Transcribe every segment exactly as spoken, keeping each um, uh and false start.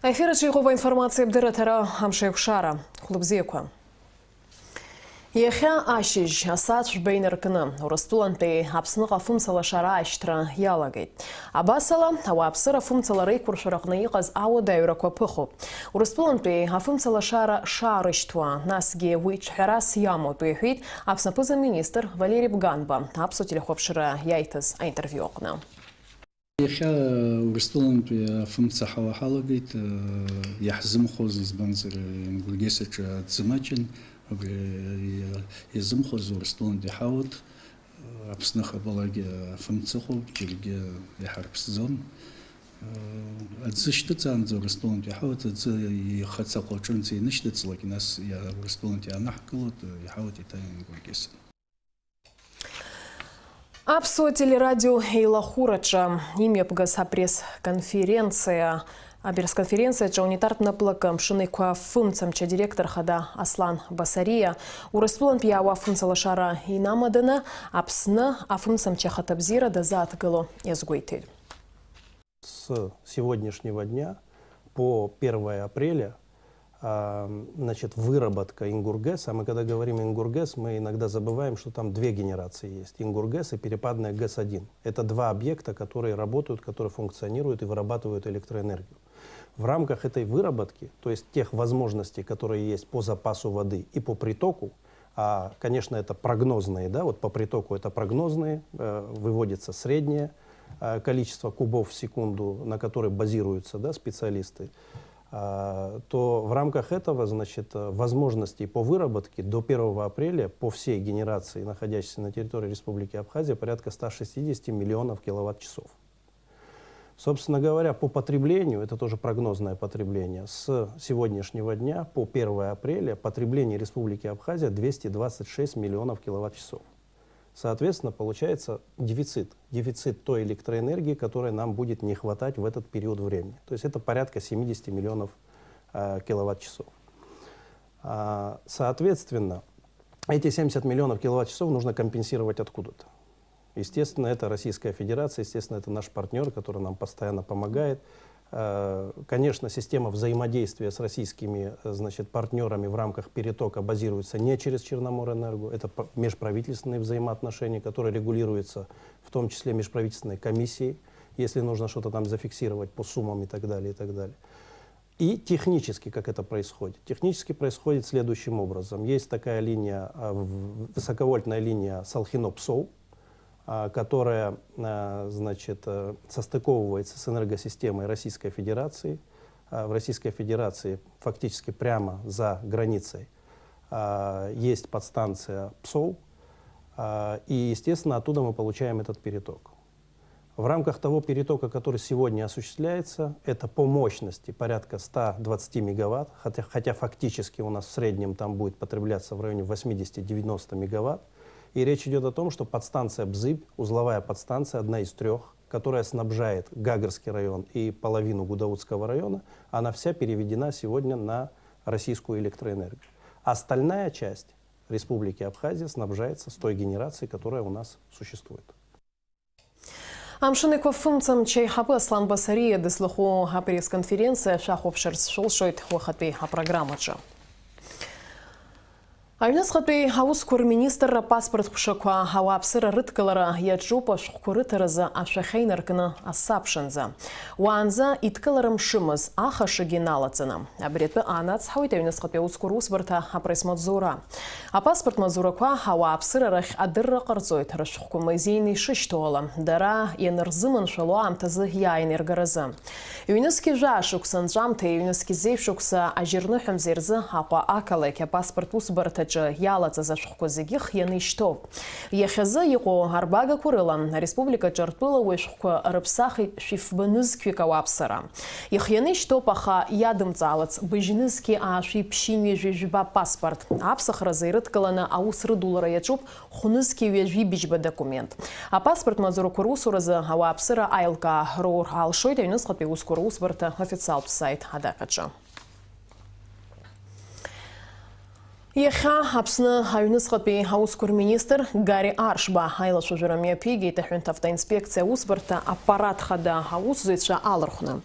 Аефир аҿы иҟоуп аинформациа абдырраҭара, амш еиқәшара. Хәлыбзиақәа. Иахьа ашьыжь, асааҭ жәба инаркны, Урыстәылантәи Аԥсныҟа афымцалашара аашьҭра иалагеит. Абасала, ауааԥсыра афымцалара еиқәыршәараҟны иҟаз ауадаҩрақәа ԥыхуп. Урыстәылантәи афымцалашара шаарышьҭуа, насгьы уи ҿҳәарас иамоуп, иҳәеит Аԥсны аԥыза-министр Валери Бганба аԥсуа телехәаԥшра иаиҭаз аинтервиу аҟны. Иахьа Урыстәылантәи афымца ҳауа ҳалагеит, иаҳзымхоз, избанзар, Ингургес аҿы аӡы маҷын, абри иа-, иазымхоз Урыстәылантәи ҳауат, Аԥсны хапалакгьы афымца ыҟоуп, џьаргьы иҳарԥсӡом. Аӡы шьҭыҵаанӡа Урыстәылантәи ҳауат, аӡы ихаҵахә аҿынӡа инышьҭыҵлак, нас иа-, Урыстәылантәи иаанаҳкылоит, иҳауат еиҭа Ингургесын. Аԥсуа телерадио еилахәыраҿы имҩаԥгаз апресс-конференциа, апресс-конференциаҿы аунитартә наплакы амшын еиқәа афымцамч адиректор хада Аслан Басариа Урыстәылантә иаауа афымцалашара инамаданы Аԥсны афымцамч ахаҭабзиара дазааҭгыло иазгәеиҭеит. С сегодняшнего дня по первое апреля, а, значит, выработка Ингургеса, а мы когда говорим Ингургес, мы иногда забываем, что там две генерации есть, Ингургес и Перепадная ГЭС один. Это два объекта, которые работают, которые функционируют и вырабатывают электроэнергию. В рамках этой выработки, то есть тех возможностей, которые есть по запасу воды и по притоку, а, конечно, это прогнозные, да, вот по притоку это прогнозные, э, выводится среднее, э, количество кубов в секунду, на которой базируются, да, специалисты, а, то в рамках этого, значит, э, возможностей по выработке до первого апреля по всей генерации, находящейся на территории Республики Абхазия, порядка ста шестидесяти миллионов киловатт-часов. Собственно говоря, по потреблению, это тоже прогнозное потребление, с сегодняшнего дня по первое апреля потребление Республики Абхазия двести двадцать шесть миллионов киловатт-часов. Соответственно, получается дефицит, дефицит той электроэнергии, которой нам будет не хватать в этот период времени. То есть это порядка семидесяти миллионов, э, киловатт-часов. А, соответственно, эти семьдесят миллионов киловатт-часов нужно компенсировать откуда-то. Естественно, это Российская Федерация, естественно, это наш партнёр, который нам постоянно помогает. Э, конечно, система взаимодействия с российскими, э, значит, партнёрами в рамках перетока базируется не через Черноморэнерго. Это п-, межправительственные взаимоотношения, которые регулируются в том числе межправительственной комиссией, если нужно что-то там зафиксировать по суммам и так далее, и так далее. И технически как это происходит? Технически происходит следующим образом. Есть такая линия, а, в-, высоковольтная линия Салхино-Псоу, а, которая, а, значит, э, состыковывается с энергосистемой Российской Федерации. А, в Российской Федерации фактически прямо за границей, а, есть подстанция Псоу. А, и, естественно, оттуда мы получаем этот переток. В рамках того перетока, который сегодня осуществляется, это по мощности порядка ста двадцати мегаватт, хотя, хотя фактически у нас в среднем там будет потребляться в районе восьмидесяти-девяноста мегаватт. И речь идёт о том, что подстанция Бзыбь, узловая подстанция, одна из трёх, которая снабжает Гагрский район и половину Гудаутского района, она вся переведена сегодня на российскую электроэнергию. Остальная часть Республики Абхазия снабжается с той генерацией, которая у нас существует. Амшын еиқәа афымцамч аиҳабы Аслан Басариа дызлахәу апресс-конференциа шәахәаԥшырц шәылшоит уахатәи апрограммаҿы. Аҩныҵҟатәи аусқәа рминистрра апаспорт ҟәшақәа ауааԥсыра рыдкылара иаҿуп ашәҟәқәа рыҭаразы ашәахьа инаркны асаԥшынӡа. Уаанӡа идкылара мшымыз, ахашагьы налаҵаны. Абри атәы аанацҳауеит аҩныҵҟатәи аусқәа русбарҭа апресс-маҵзура. Апаспорт маҵзурақәа ауааԥсыра рахь адырра ҟарҵоит, рышәҟәқәа мазеины ишышьҭоу ала, дара ианырзыманшәало аамҭазы иааины иргаразы. Ҩнызқь жәаа шықәса анҵәамҭеи ҩнызқь зеижә шықәса ажьырныҳәамзеи рзы Аҟәа ақалақь апаспорт усбарҭаҿы иалаҵаз ашәҟәқәа зегьы хианы ишьҭоуп. Иахьазы иҟоу арбагақәа рыла ареспубликаҿы ртәыла уаҩ шәҟәқәа рыԥсахит шәи фба нызқьҩык ауааԥсыра. Ихианы ишьҭоуп, аха иадымҵаалац быжь нызқьи аашәи ԥшьынҩажәи жәба паспорт. Аԥсахразы ирыдкыланы аус рыдулара иаҿуп хә-нызқьи ҩажәи быжьба документ. Апаспорт маҵзурақәа русуразы ауааԥсыра аилкаа роур алшоит аҩныҵҟатәи аусқәа русбарҭа официалтә сайт адаҟьаҿы. Иахьа Аԥсны аҩныҵҟатәи аусқәа рминистр Гари Аршба аилацәажәара мҩаԥигеит аҳәынҭ автоинспекциа аусбарҭа аппарат хада аусзуҩцәа алархәны.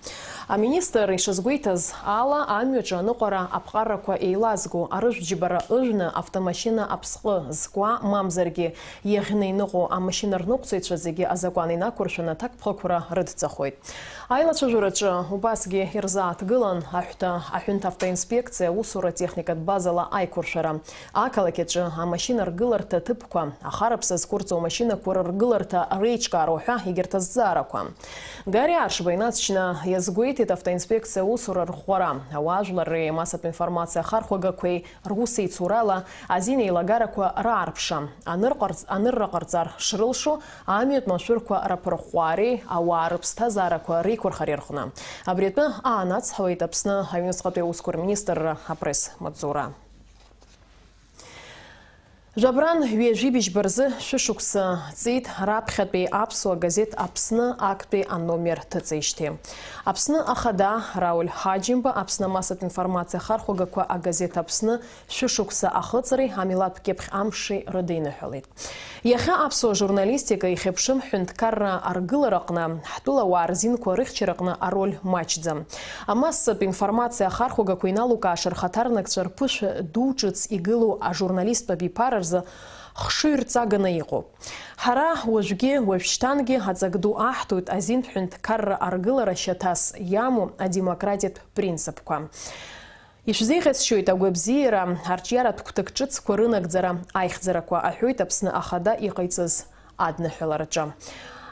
Аминистр ишазгәеиҭаз ала, амҩаҿы аныҟәара аԥҟарақәа еилазго, арыжәтә џьбара ыжәны автомашьына аԥсҟы зкуа, мамзаргьы иаӷьны иныҟәо амашьынарныҟәцаҩцәа зегьы азакәан инақәыршәаны аҭакԥхықәра рыдҵахоит. Аилацәажәараҿы убасгьы ирзааҭгылан аҳәҭа, аҳәынҭ автоинспекциа аусура техникатә базала аиқәыршәара, ақалақь аҿы амашьына ргыларҭа ҭыԥқәа, ахараԥса зқәырҵо амашьынақәа рыргыларҭа реиҿкаара уҳәа егьырҭ азҵаарақәа. Гари Аршба инаҵшьны иазгәеиҭеит автоинспекциа аусура рӷәӷәара, ауаажәларреи амассатә информациа ахархәагақәеи русеицурала азин еилагарақәа раарԥша, анырҟарҵ-, анырра ҟарҵар шрылшо, амҩатә машәырқәа раԥырӷәӷәареи ауаа рыԥсҭазаарақәа реиқәырхареи рҟны. Абри атәы аанацҳауеит Аԥсны аҩныҵҟатәи аусқәа рминистрра апресс-маҵзура. Жәабран ҩажәи быжьба рзы шәышықәса ҵит раԥхьатәи аԥсуа газеҭ Аԥсны актәи аномер ҭыҵижьҭеи. Аԥсны Ахада Рауль Ҳаџьымба Аԥсны амассатә информациа ахархәагақәа агазеҭ Аԥсны шәышықәса ахыҵреи амилаҭтә кьыԥхь амши рыдиныҳәалеит. Иахьа аԥсуа журналистика ихьыԥшым ҳәынҭқарра аргылараҟны, ҳтәылауаа рзинқәа рыхьчараҟны ароль маҷӡам. Амассатә информациа ахархәагақәа иналукааша рхаҭарнакцәа рԥышәа ду ҿыц игылоу ажурналисттә абиԥара рзы хшыҩрҵаганы иҟоуп. Ҳара уажәгьы, уажәшьҭангьы аҵак ду аҳҭоит азин ҳәынҭқарра аргылара шьаҭас иамоу адемократиатә принципқәа. Ишәзеиӷьасшьоит агәабзиара, арҿиаратә гәҭак ҿыцқәа рынагӡара аихьӡарақәа, аҳәоит Аԥсны Ахада иҟаиҵаз адныҳәалараҿы.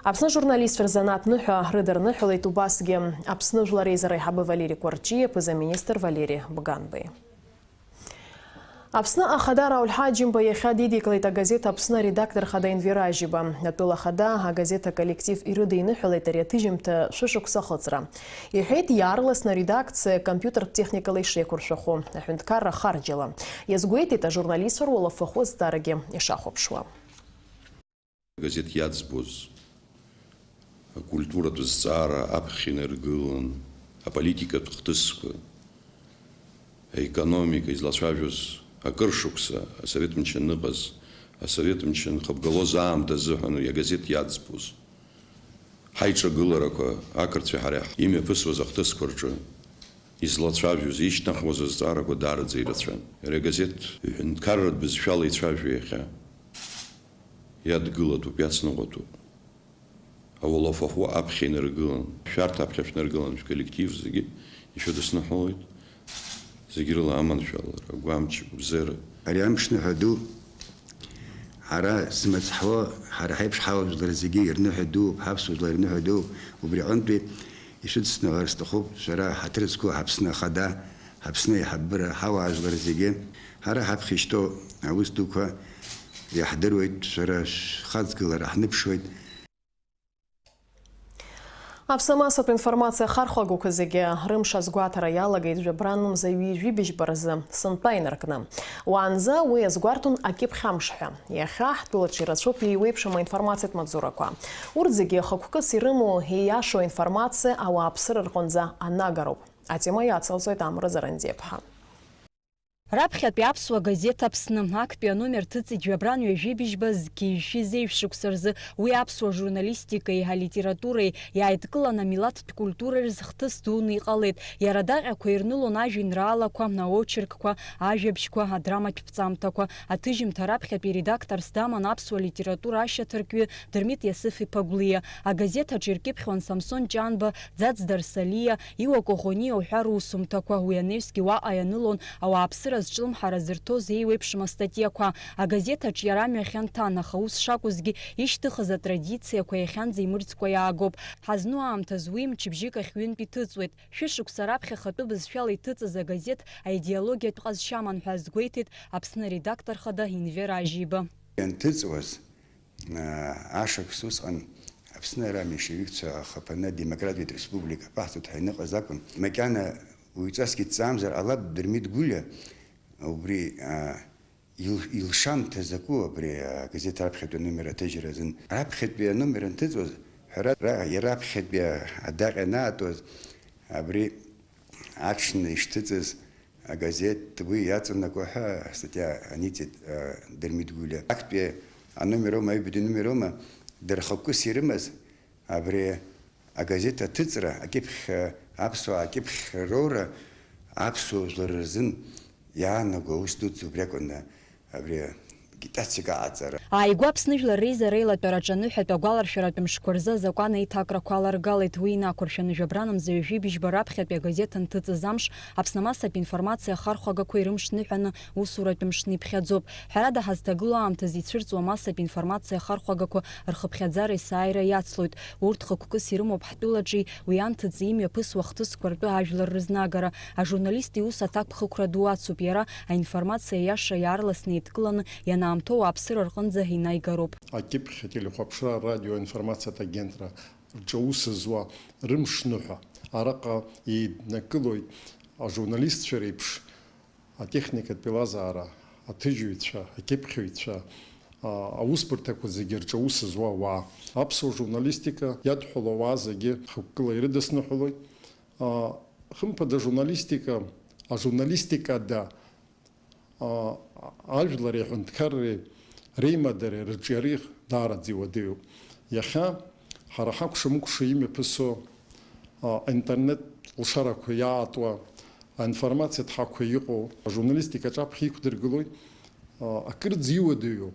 Аԥсны ажурналистцәа рзанааҭ ныҳәа рыдырныҳәалеит убасгьы Аԥсны Жәлар Реизара аиҳабы Валери Кәарҷиа, ԥыза-министр Валери Бганбеи. Аԥсны Ахада Рауль Ҳаџьымба иахьа дидикылеит агазеҭ Аԥсны аредактор хада Енвер Ажьиба. Атәыла Ахада агазеҭ аколлектив ирыдиныҳәалеит ари аҭыжьымҭа шәышықәса ахыҵра. Иҳәеит, иаарласны аредакциа компиутертә техникала ишеиқәыршәахо, аҳәынҭқарра харџьала. Иазгәеиҭеит ажурналистцәа руалафахәы азҵаарагьы ишахәаԥшуа. Агазеҭ иаӡбоз акультуратә зҵаара аԥхьа инаргылан, аполитикатә хҭысқәа, аекономика излацәажәоз акыр шықәса асовет мчы аныҟаз, асовет мчы анхыбгалоз аамҭа азыҳәан уи агазеҭ иаӡбоз. Ҳаиҿагыларақәа, ақырҭцәеи ҳареи имҩаԥысуаз ахҭысқәа рҿы излацәажәоз, ишьҭнахуаз азҵаарақәа даараӡа ирацәан. Иара агазеҭ ҩынтәқарратә бызшәала ицәажәо иахьа иадгылатәуп, иацныҟәатәуп. Ауалафахәы аԥхьа инаргылан, шәарҭ аԥхьа шәнаргылан, шәколлектив зегьы ишәыдысныҳәалоит. Зегь рыла аманшәалара, агәамч, агәыбзиара. Ари амшныҳәа ду, ҳара змыцҳауа, ҳара ҳаиԥш ҳауаажәлар зегьы ирныҳәа дууп, ҳаԥсуа жәлар ирныҳәа дууп. Убри аҟынтәи ишәыдысныҳәалар сҭахуп, шәара ҳаҭыр зқәу ҳаԥсны ахада, ҳаԥсны аиҳабыра, ҳауаажәлар зегьы. Ҳара ҳаԥхьа ишьҭоу аус дуқәа иаҳдыруеит, шәара шәхаҵгылара ҳныԥшуеит. Аԥсамасатә информациа ахархәагақәа зегьы рымш азгәаҭара иалагеит жәабран мза ҩажәи быжьба рзы сынтәа инаркны. Уаанӡа уи азгәарҭон акьыԥхь амш ҳәа. Иахьа ҳтәылаҿы ирацәоуп еиуеиԥшым аинформациатә маҵзурақәа. Урҭ зегьы хықәкыс ирымоу, ииашоу аинформациа ауааԥсыра рҟынӡа анагароуп. Атема иацылҵоит Амра Зарандиаԥҳа. Раԥхьатәи аԥсуа газеҭ Аԥсны актәи аномер ҭыҵит жәабран ҩажәи быжьба зқьи жәшәи зеижә шықәса рзы. Уи аԥсуа журналистикеи алитературеи иааидкылан, амилаҭтә культура рзы хҭыс дуны иҟалеит. Иара адаҟьақәа ирнылон ажәеинраалақәа, аочеркқәа, ажәабжьқәа, адраматә ԥҵамҭақәа. Аҭыжьымҭа раԥхьатәи редакторс даман аԥсуа литература ашьаҭаркҩы Дырмит Иасыф-иԥа Гәлиа. Агазеҭ аҿы иркьыԥхьуан Самсон Ҷанба, Ӡаӡ Дарсалиа, Иуа Коӷониа уҳәа русумҭақәа. Уи анаҩсгьы уаҟа ианылон ауааԥсыра зҿлымҳара зырҭоз еиуеиԥшым астатиақәа. Агазеҭ аҿы иара амҩа хьанҭан, аха ус шакәызгьы, ишьҭыхыз атрадициақәа иахьанӡа имырӡкәа иаагоуп. Ҳазну аамҭазы уи мчыбжьык ахь ҩынтә иҭыҵуеит. Шәышықәса раԥхьа ахатәы бызшәала иҭыҵыз агазеҭ аидеологиатә ҟазшьаман ҳәа азгәеиҭеит Аԥсны аредактор хада Енвер Ажьиба. Ианҭыҵуаз, аа, ашықәс усҟан Аԥсны ара аменьшевикцәа ахаԥаны адемократиатә республика аԥаҳҵоит ҳәа иныҟаз акәын. Макьана уаҩҵасгьы дҵаамзар ҟалап, Дырмит Гәлиа убри, аа, ил-, илшамҭа закәу абри агазеҭ раԥхьатәи аномер аҭыжьра азын? Раԥхьатәи аномер анҭыҵуаз, ҳәарада, ра-, иара аԥхьатәи адаҟьа анаатуаз, абри аҽны ишҭыҵыз агазеҭ уи иаҵанакуа ҳәа астатиа аниҵеит, а, Дырмит Гәлиа. Актәи аномер аума, аҩбатәи аномер аума, дара хықәкыс ирымаз абри агазеҭ аҭыҵра акьыԥхь, а, Аԥсуаа акьыԥхьра роура аԥсуа жәлар рзын иаанаго аус дуӡӡа убри акәын, абри агитациак аҟаҵара. Ааигәа Аԥсны Жәлар Реизара Еилатәараҿы аныҳәатә агәаларшәаратә мшқәа рзы азакәан аиҭакрақәа аларгалеит. Уи инақәыршәаны жәабран мза ҩажәи бжьба раԥхьатәи агазеҭ анҭыҵыз амш Аԥсны амассатә информациа ахархәагақәа ирымш ныҳәаны усуратә мшны иԥхьаӡоуп. Ҳәарада, ҳазҭагылоу аамҭазы ицәырҵуа амассатә информациа ахархәагақәа рхыԥхьаӡара есааира иацлоит. Урҭ хықәкыс ирымоуп ҳтәылаҿи уи анҭыҵи имҩаԥысуа хҭысқәа ртәы ажәлар рызнагара. Ажурналист иус аҭакԥхықәра ду ацуп иара, аинформациа иаша иаарласны еидкыланы ианаамҭоу ауааԥсыра рҟынӡа инаигароуп. Акьыԥхь ателехәаԥшра радиоинформациатә агентра рҿы аус зуа рымшныҳәа араҟа еиднакылоит ажурналистцәа реиԥш атехникатә еилазаара, аҭыжьҩцәа, акьыԥхьыҩцәа, а, аусбарҭақәа зегьы рҿы аус зуа ауаа. Аԥсуа журналистика иадҳәалоу ауаа зегьы хықәкыла ирыдысныҳәалоит. А, хымԥада, ажурналистика, ажурналистикада, а, ажәлари аҳәынҭқарреи реимадареи рыҿиареи даараӡа иуадаҩуп. Иахьа ҳара ҳакәша-мыкәша имҩаԥысо, а, аинтернет лшарақәа иаатуа, аинформациатә ҳақәа иҟоу, ажурналистика аҿаԥхьа иқәдыргылоит, а, акырӡа иуадаҩу,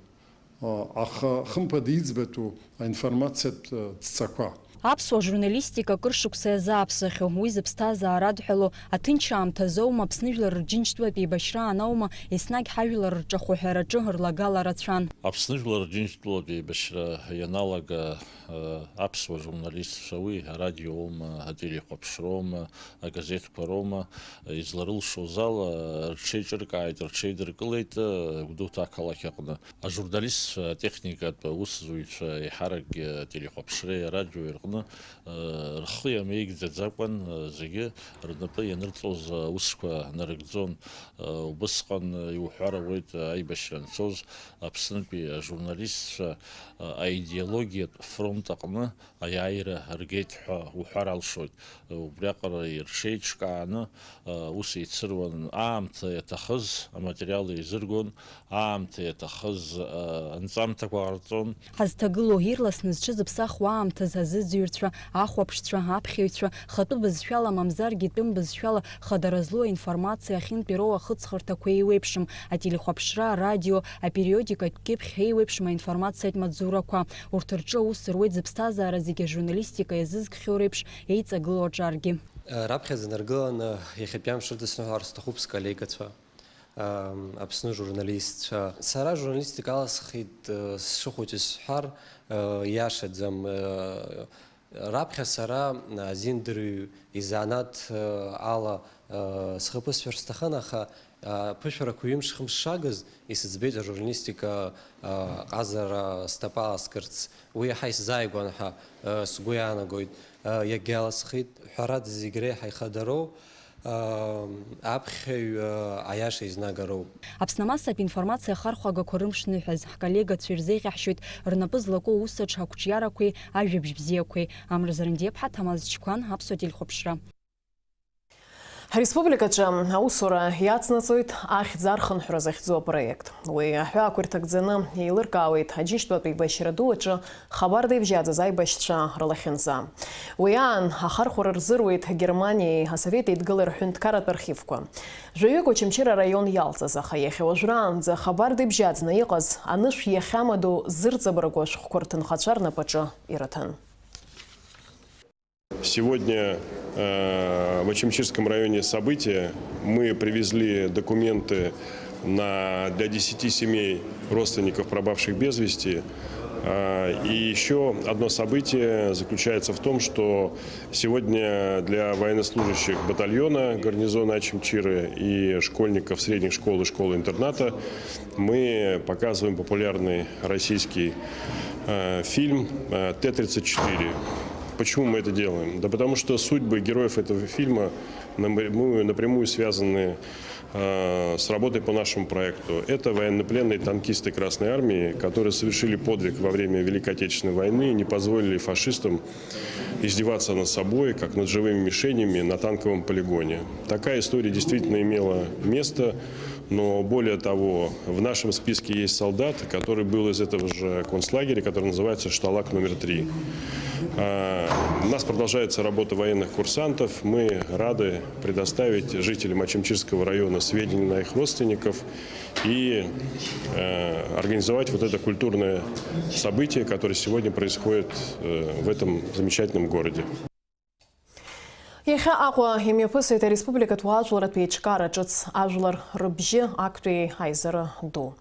а, аха хымԥада иӡбатәу аинформациатә, а, ҵәцақәа. Аԥсуа журналистика акыр шықәса иазааԥсахьоу, уи зыԥсҭазаара адҳәалоу, аҭынч аамҭазоума, Аԥсны Жәлар Рџьынџьтәылатә еибашьраан аума, еснагь ҳажәлар рҿахәы ҳәараҿы рлагалара цәан. Аԥсны Жәлар Рџьынџьтәылатә еибашьра ианалага, э, аԥсуа журналистцәа уи арадиоума, ателехәаԥшроума, агазеҭқәа роума, изларылшоз ала, рҽеиҿыркааит, рҽеидыркылеит, э, Гәдоуҭа ақалақь аҟны. Ажурналистцәа, атехникатә аусзуҩцәа еиҳаракгьы ателехәаԥшреи арадиои рҟны, э, рхы иамеигӡаӡакәан, э, зегьы рнапы ианырҵоз аусқәа нарыгӡон. Э, убысҟан, э, иуҳәар ауеит, э, аибашьра анцоз Аԥснытәи ажурналистцәа, э, аидеологиатә фронт аҟны аиааира ргеит ҳәа уҳәар алшоит. Убриаҟара рҽеиҿкааны, ус еицыруан, аамҭа иаҭахыз аматериал еизыргон, аамҭа иаҭахыз анҵамҭақәа ҟарҵон. Ҳазҭагылоу, ирласны зҽызыԥсахуа аамҭазы азыӡырҩцәа, ахәаԥшцәа, аԥхьаҩцәа, хатәы бызшәала мамзаргьы тәым бызшәала хадара злоу аинформациа ахьынтәироу ахыҵхырҭақәа еиуеиԥшым, ателехәаԥшра, арадио, апериодикатә кьыԥхь еиуеиԥшым аинформациатә маҵзурақәа. Урҭ рҿы аус руеит зыԥсҭазаара зегьы ажурналистика иазызкхьоу реиԥш еиҵагылоу аҿаргьы. Раԥхьаӡа наргыланы иахьатәи амш рыдысныҳәалар сҭахуп сколлегацәа, Аԥсны журналистцәа. Сара ажурналистика аласхит, сшыхәыҷыз сҳәар, иашаӡам. Раԥхьа сара азиндырҩ изанааҭ ала схы ԥысшәар сҭахын, аха ԥышәарақәа ҩымш-хымш шагыз, исыӡбеит ажурналистика ҟазара снапы аласкырц. Уи иаҳа исзааигәан ҳәа сгәы иаанагоит. Иагьаласхит, ҳәарада, зегь реиҳа ихадароу аԥхьаҩ аиаша изнагароуп. Аԥсны амассатә информациа ахархәагақәа рымш ныҳәаз, ҳколлегацәа ирзеиӷьаҳшьоит рнапы злаку аус аҿы ақәҿиарақәеи ажәабжь бзиақәеи. Амра Зарандиаԥҳа, Ҭамаз Чқәан, Аԥсуа телехәаԥшра. Ҳреспубликаҿы аусура иацнаҵоит ахьӡ архынҳәра захьӡу апроект. Уи аҳәаақәа ирҭагӡаны еилыркаауеит Аџьынџьтәылатә еибашьра ду аҿы хабарда ибжьаӡыз аибашьцәа рылахьынҵа. Уи аан ахархәара рзыруит Германиеи Асовет Еидгылеи рҳәынҭқарратә архивқәа. Жәаҩык Очамчыра араион иалҵыз, аха иахьа уажәраанӡа хабарда ибжьаӡны иҟаз анышә иахьамадоу зырҵабыргу ашәҟәқәа рҭынхацәа рнапаҿы ирыҭан. Сегодня, э, в Очамчирском районе события. Мы привезли документы на, для десяти семей родственников пропавших без вести. Э, и ещё одно событие заключается в том, что сегодня для военнослужащих батальона гарнизона Очамчиры и школьников средних школ и школы-интерната мы показываем популярный российский, э, фильм, э, Т тридцать четыре. Почему мы это делаем? Да потому что судьбы героев этого фильма напрямую, напрямую связаны, э, с работой по нашему проекту. Это военнопленные танкисты Красной Армии, которые совершили подвиг во время Великой Отечественной войны и не позволили фашистам издеваться над собой, как над живыми мишенями на танковом полигоне. Такая история действительно имела место. Но более того, в нашем списке есть солдат, который был из этого же концлагеря, который называется «Шталаг номер три». А, У нас продолжается работа военных курсантов. Мы рады предоставить жителям Ачамчирского района сведения на их родственников и э, организовать вот это культурное событие, которое сегодня происходит э, в этом замечательном городе. Иахьа Аҟәа имҩаԥысит ареспубликатә уаажәларратә еиҿкаара ҿыц ажәлар рыбжьы актәи аизара ду.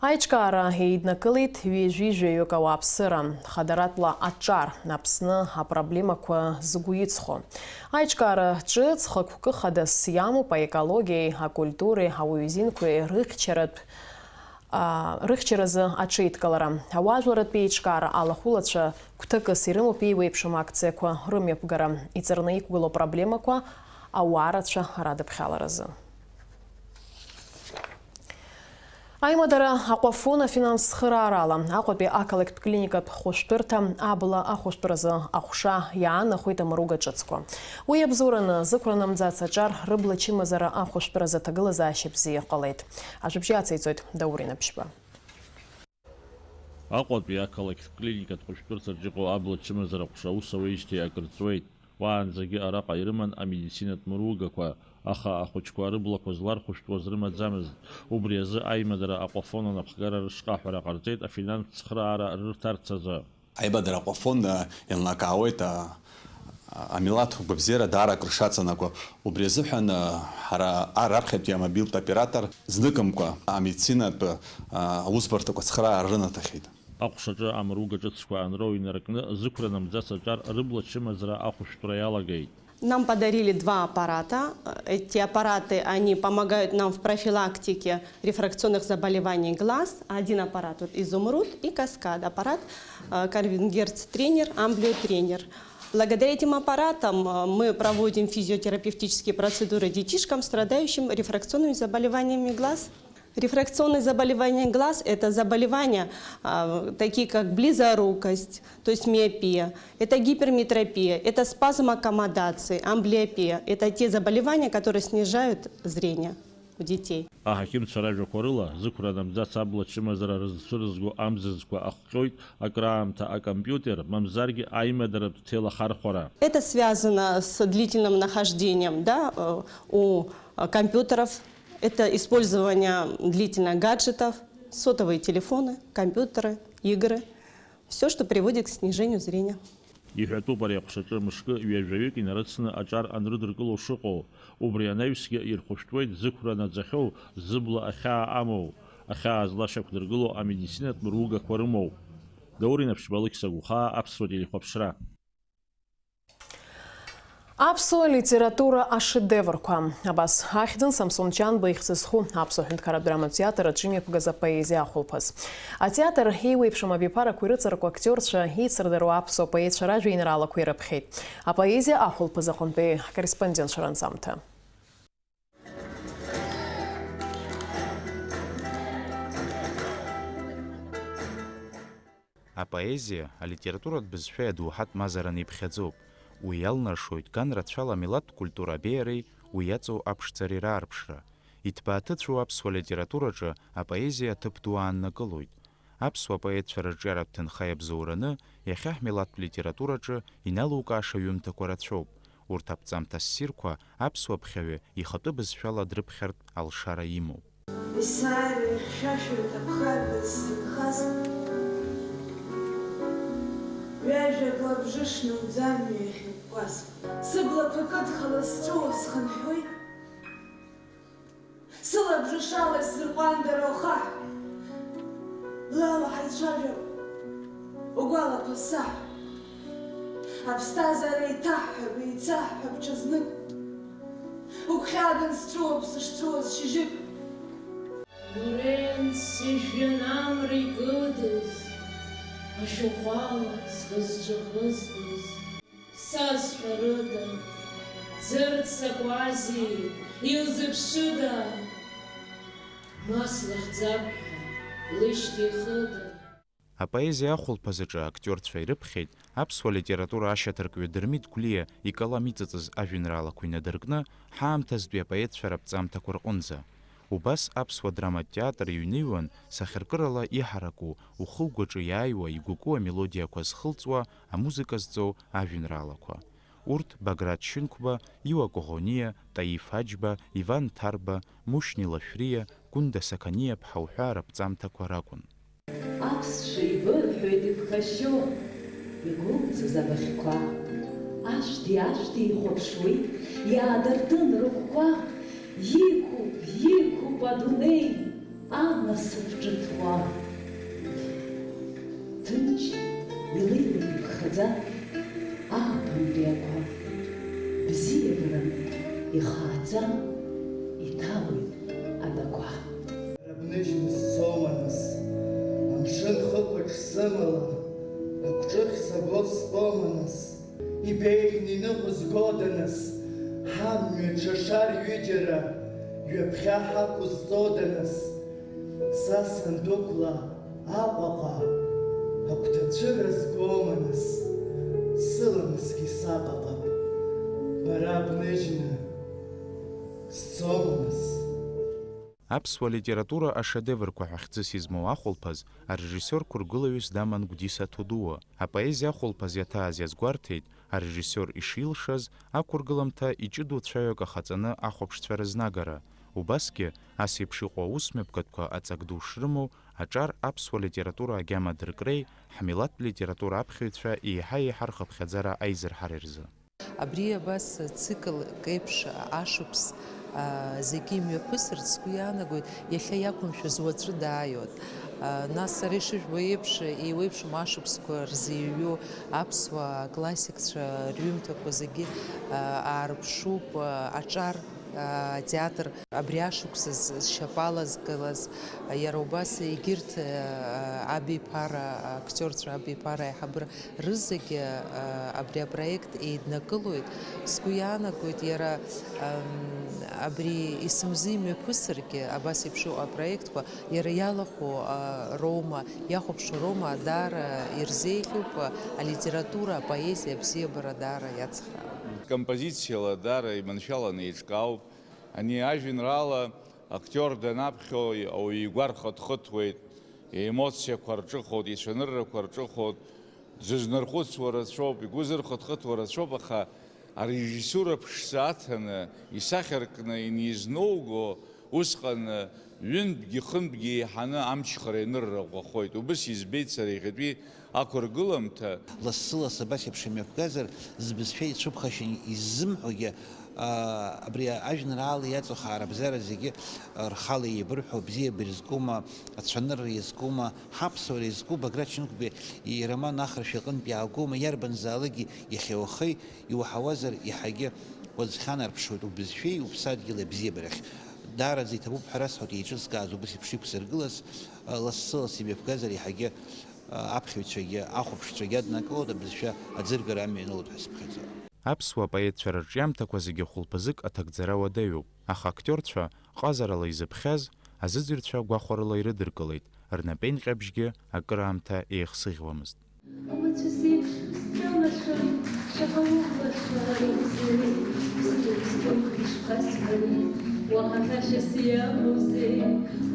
Аиҿкаара еиднакылеит ҩажәи жәаҩык ауааԥсыра, хадаратәла аҿар, Аԥсны апроблемақәа згәы иҵхо. Аиҿкаара ҿыц хықәкы хадас иамоуп аекологиеи, акультуреи, ауаҩы изинқәеи рыхьчаратә рыхьчаразы аҽеидкылара. Ауаажәларратә еиҿкаара алахәылацәа гәҭакыс ирымоуп еиуеиԥшым акциақәа рымҩаԥгара, иҵарны иқәгылоу апроблемақәа ауаа рацәа радыԥхьаларазы. Аимадара Аҟәафон афинанстә цхыраарала Аҟәатәи ақалақьтә клиникатә хәышәтәырҭа абла ахәышәтәразы аҟәша иаанахәеит амыруга ҿыцқәа. Уи абзоураны зықәра намӡац аҿар рыбла чымазара ахәышәтәразы аҭагылазаашьа бзиа ҟалеит. Ажәабжь ациҵоит Даур Инаԥшьба. Аҟәатәи ақалақьтә клиникатә хәышәтәырҭаҿ иҟоу абла чымазара аҟәша аус ауеижьҭеи акыр ҵуеит. Уаанӡагьы араҟа ирыман амедицинатә мыругақәа, аха ахәыҷқәа рыблақәа злархәышәтәуаз рымаӡамызт. Убри азы аимадара Аҟәафон анапхгара рышҟа аҳәара ҟарҵеит афинанстә цхыраара рырҭарц азы. Аибадара Аҟәафон еилнакаауеит амилаҭ гәабзиара даара акры шацанаго. Убри азыҳәан ҳара раԥхьатәи амобилтә оператор зныкымкәа амедицинатә аусбарҭақәа цхыраара рынаҭахьеит. Аҟәшаҿы амыруга ҿыцқәа анроу инаркны, зықәра намӡац аҿар рыбла чымазара ахәышәтәра иалагеит. Нам подарили два аппарата. Эти аппараты, они помогают нам в профилактике рефракционных заболеваний глаз. Один аппарат вот изумруд и каскад. Аппарат Карвингерц тренер, амблиотренер. Благодаря этим аппаратам мы проводим физиотерапевтические процедуры детишкам, страдающим рефракционными заболеваниями глаз. Рефракционные заболевания глаз – это заболевания, такие как близорукость, то есть миопия, это гиперметропия, это спазм аккомодации, амблиопия. Это те заболевания, которые снижают зрение у детей. Аҳақьымцәа ражәақәа рыла, зықәра намӡац абла чымазара рызцәырызго амзызқәа ахҟьоит акраамҭа акомпиутер, мамзаргьы аимадаратә ҭелахархәара. Это связано с длительным нахождением, да, у компьютеров. Это использование длительно гаджетов, сотовые телефоны, компьютеры, игры. Все, что приводит к снижению зрения. Иҳәатәуп ари аҟәшаҿы мышкы ҩажәаҩык инарыцны аҿар анрыдыркыло шыҟоу. Убри анаҩсгьы ирхәышәтәуеит зықәра наӡахьоу, зыбла ахьаа амоу, ахьаа злашьақәдыргыло амедицинатә мыругақәа рымоу. Даур Инаԥшьба, Алықьса Гәхаа, Аԥсуа телехәаԥшра. Аԥсуа литература ашедеврқәа. Абас ахьӡын Самсон Чанба ихьӡ зху Аԥсуа ҳәынҭқарратә драматә театр аҿы имҩаԥгаз апоезиа ахәылԥаз. Атеатр еиуеиԥшым абиԥарақәа ирыҵаркуа актиорцәа еицырдыруа аԥсуа поетцәа ражәеинраалақәа ирыԥхьеит. Апоезиа ахәылԥаз аҟынтәи ҳкорреспондентцәа ранҵамҭа. Апоезиа алитературатә бызшәеи адоуҳатә мазаран иԥхьаӡоуп. Уи иалнаршоит ган рацәала амилаҭтә культура абеиареи уи иаҵоу аԥшӡареи раарԥшра. Иҭбааҭыцәу аԥсуа литератураҿы апоезиа аҭыԥ ду ааннакылоит. Аԥсуа поетцәа рырҿиаратә ҭынха иабзоураны, иахьа ҳмилаҭтә литератураҿы иналукааша ҩымҭақәа рацәоуп. Урҭ аԥҵамҭа ссирқәа аԥсуа ԥхьаҩы ихатәы бызшәала дрыԥхьартә алшара имоуп. Есааира ихьшәашәоит аԥхарра ззынхаз, ҩажәак лабжышны лӡамҩа иахьыкәкәаз. Сыблақәа кыдхала сҵәыуо схынҳәуеит, сылабжышала исзырҟәандара ахаҳә. Лала ҳаицәажәап, угәалақәа саҳә. Аԥсҭазаара еиҭаҳҳәап, еицаҳҳәап ҽазнык. Угәхьааган сҵәыуап сышҵәыуаз шьыжьык. Лоренци жәҩан амра икыдыз, ашәахәала сгызҿахызтыз. Сазҳәарыда, дзырццакуазеи, илзыԥшыда? Ма слыхьӡап ҳәа лышьҭихыда? Апоезиа ахәылԥазаҿы актиорцәа ирыԥхьеит аԥсуа литература ашьаҭаркҩы Дырмит Гәлиа икалам иҵыҵыз ажәеинраалақәа инадыркны, ҳаамҭазтәи апоетцәа раԥҵамҭақәа рҟынӡа. Убас аԥсуа драматә театр иҩныҩуан сахьаркырала иҳараку, ухы-угәаҿы иааиуа, игәыкуа амелодиақәа зхылҵуа, амузыка зҵоу ажәеинраалақәа. Урҭ Баграт Шьынқәба, Иуа Коӷониа, Таиф Аџьба, Иван Ҭарба, Мушьни Лашәриа, Гәында Сақаниаԥҳа уҳәа раԥҵамҭақәа ракәын. Аԥсшәа ибырҳәоит иԥхашьо, игәылҵыз абыӷьқәа. Ашәҭи-ашәҭи ихәаԥшуеит, иаадыртын рыгәқәа. Иқәуп, иқәуп адунеи анасыԥ ҿыҭуа. Ҭынч илеиуеит иԥхаӡа ааԥынтәи ақәа. Бзиабаран ихааӡа иҭалоит адәақәа. Рабныжьны сцома нас, амшын хықәаҿ сымала, агәҿыӷь саго стәома нас, ибеиӷьны иныҟәызгода нас, ҳамҩа ҽашар ҩыџьара, ҩаԥхьа ҳақәызҵода нас, са сандәықәла Аҟәаҟа, агәҭацәыра згома нас, сыламысгьы саҟаҟап, бара бныжьны сцома нас. Аԥсуа литература ашедеврқәа ҳәа хьӡыс измоу ахәылԥаз арежиссиор қәыргылаҩыс даман Гәдиса Ҭодуа. Апоезиа ахәылԥаз иаҭааз иазгәарҭеит, арежиссиор ишилшаз, ақәыргыламҭа иҷыдоу цәаҩак ахаҵаны ахәаԥшцәа рызнагара. Убасгьы, ас еиԥш иҟоу аусмҩаԥгатәқәа аҵак ду шрымоу, аҿар аԥсуа литература агьама дыркреи, ҳмилаҭтә литература аԥхьаҩцәа еиҳа-еиҳа рхыԥхьаӡара аизырҳареи рзы. Абри абас циклк еиԥш ашықәс, а, зегьы имҩаԥысырц сгәы иаанагоит, иахьа иақәымшәаз уаҵәы дааиуеит. А, нас сара ишыжәбо еиԥш, еиуеиԥшым ашықәсқәа рзы иҩу аԥсуа классикцәа рҩымҭақәа зегьы, а, аарԥшуп, а, аҿар, а, атеатр. Абри ашықәсаз зшьапала зкылаз, а, иара убас егьырҭ, а, абиԥара, актиорцәа абиԥара аиҳабыра рызегьы, а, абри апроект еиднакылоит. Сгәы иаанагоит, иара, ам, абри есымзы имҩаԥысыргьы, абас еиԥш иҟоу апроектқәа, иара иалахәу, а, роума, иахәаԥшуа роума даара ирзеиӷьуп, а, алитература, апоезиа абзиабара даара иацхраауеит. Композициала даара иманшәаланы еиҿкаауп. Ани ажәеинраала актиор данаԥхьо, ауаҩы игәы архыҭхыҭуеит, иемоциақәа рҿыхоит, ицәаныррақәа рҿыхоит, дзызнархәыцуа рацәоуп, игәы зырхыҭхыҭуа рацәоуп, аха арежиссура ԥшӡа аҭаны, исахьаркны инеизнауго, усҟан ҩынтәгьы хынтәгьы еиҳаны амчхара ианырра ӷәӷәахоит. Убыс избеит сара иахьатәи ақәыргыламҭа. Лассы-лассы абас еиԥш имҩаԥгазар, збызшәа ицәыԥхашьан иззымҳәогьы, аа, абри ажәеинраала иаҵахо арабзиара зегьы рхала еибырҳәо, бзиабара изкума, ацәанырра иазкума, ҳаԥсуара иазку Баграт Шьынқәбеи ироман Ахрашәа аҟынтә иаагоума, иарбанзаалакгьы иахьа уахеи иуаҳауазар, иаҳагьы уазхьанарԥшуеит убызшәеи уԥсадгьыли абзиабарахь. Даараӡа иҭабуп ҳәа расҳәоит еиҿызкааз убыс еиԥш иқәзыргылаз, лассы-лассы имҩаԥгазар иаҳагьы аԥхьаҩцәагьы ахәаԥшцәагьы аднакылоит, абызшәа аӡыргара амҩа ианылоит ҳәа сыԥхьаӡоит. Аԥсуа поетцәа рырҿиамҭақәа зегьы хәылԥазык аҭагӡара уадаҩуп, аха актиорцәа ҟазарала изыԥхьаз, азыӡырҩцәа гәахәарыла ирыдыркылеит, рнапеинҟьабжьгьы акыраамҭа еихсыӷьуамызт. Умацәыс еиԥш сҿамашәо, шаҟа уӷәӷәашәа иузеи, сыҷкәын ишԥасҳәари, уаҳа ҳәашьас иамоузеи,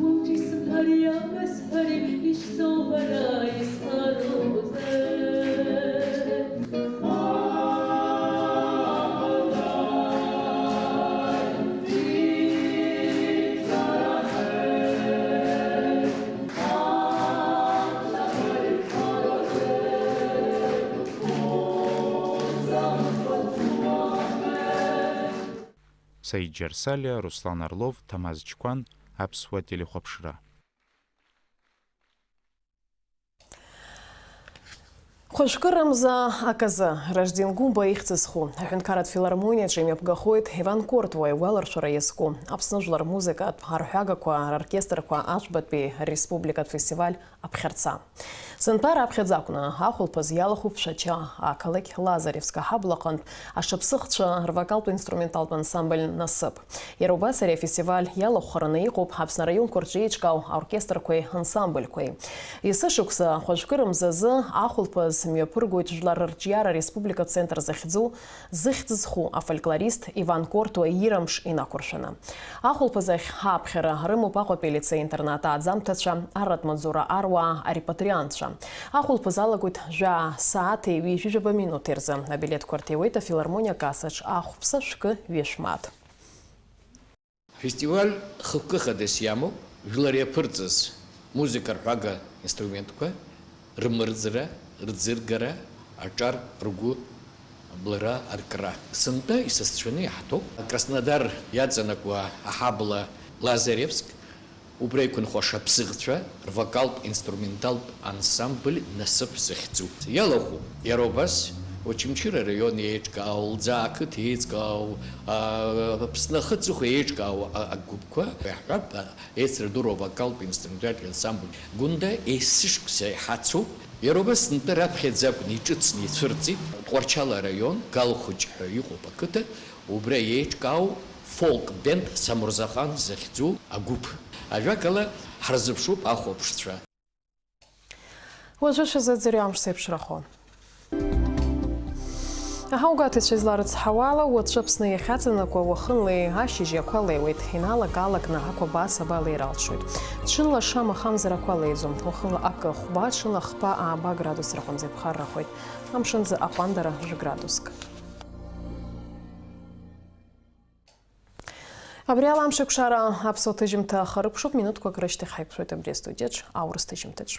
умҿи сымҳәари, иамасҳәари, ишсоуҳәара исҳәароузеи? Саид Џьарсалиа, Руслан Орлов, Ҭамаз Чқәан, Аԥсуа телехәаԥшра. Хәажәкырамза аказы, Раждин Гәымба ихьӡ зху, аҳәынҭқарратә филармониаҿы имҩаԥгахоит Иван Кортуа игәаларшәара иазку Аԥсны жәлар рмузыкатә арҳәагақәа роркестрқәа аӡбатәи республикатә фестиваль аԥхьарца. Сынтәа раԥхьаӡа акәны ахәылԥаз иалахәуп Шәача ақалақь Лазаревск аҳаблаҟынтә ашаԥсыхцәа рвокалтә инструменталтә ансамбль Насыԥ. Иара убас ари афестиваль иалахәхараны иҟоуп Аԥсны араионқәа рҿы еиҿкаау аоркестрқәеи ансамбльқәеи. Есышықәса хәажәкырамзазы ахәылԥаз мҩаԥыргоит Жәлар рырҿиара ареспубликатә центр захьӡу, зыхьӡ зху афольклорист Иван Кортуа иира мш инақәыршәаны. Ахәылԥаз ахь ҳааԥхьара рымоуп Аҟәатәи алицеи-интернат ааӡамҭацәа, арратә маҵзура аруаа, арепатриантцәа. Ахәылԥаз алагоит жәаа сааҭи ҩажәижәаба минуҭи рзы. Абилеҭқәа рҭиуеит афилармониа кассаҿ ахәԥса шәкы ҩышә мааҭ. Фестиваль хықәкы хадас иамоуп, жәлар иаԥырҵаз музыка рҳәага инструментқәа рмырӡра, рӡыргара, аҿар ргәы блра аркра. Сынтәа исасцәаны иаҳҭоуп Краснодар иаҵанакуа аҳабла Лазаревск, убра иқәынхо ашаԥсыӷцәа рвокалтә-инструменталтә ансамбль Насыԥ захьӡу. Иалахәуп иара убас Очамчыра араион еиҿкаау, Лӡаа ақыҭа еиҿкаау, а, Аԥсны ахы аҵыхәа еиҿкаау а-, агәыԥқәа, иаҳҳәап, а, еицырдыруа вокалтә-инструменталтә ансамбль Гәында есышықәса иҳацуп. Иара убас сынтәа раԥхьаӡа акәны иҿыцны ицәырҵит Тҟәарчал араион, Галхәыҷ ҳәа иҟоуп ақыҭа, убра еиҿкаау фолк-бенд Самурзаҟан захьӡу агәыԥ. Ажәакала, ҳарзыԥшуп ахәаԥшцәа. Уажәы шәазыӡырҩ амш зеиԥшрахо. Аҳаугәаҭаҩцәа изларыцҳауа ала, уаҵәы Аԥсны иахьаҵанакуа уахынлеи ашьыжьи ақәа леиуеит, иналак-аалакны ақәа баа-сабаа леира алшоит. Ҽынла шама-хамзар ақәа леиӡом, уахынла акы хәба, ҽынла хԥа-ааба градус рҟынӡа иԥхаррахоит, амшынӡы аҟәандара жәа-градуск. Абри ала амшеикәшара аԥсуа ҭыжьымҭа ахарыԥшуп, минуҭқәак рышьҭахь ҳаиқәшәоит абри астудиаҿ аурыс ҭыжьымҭаҿ.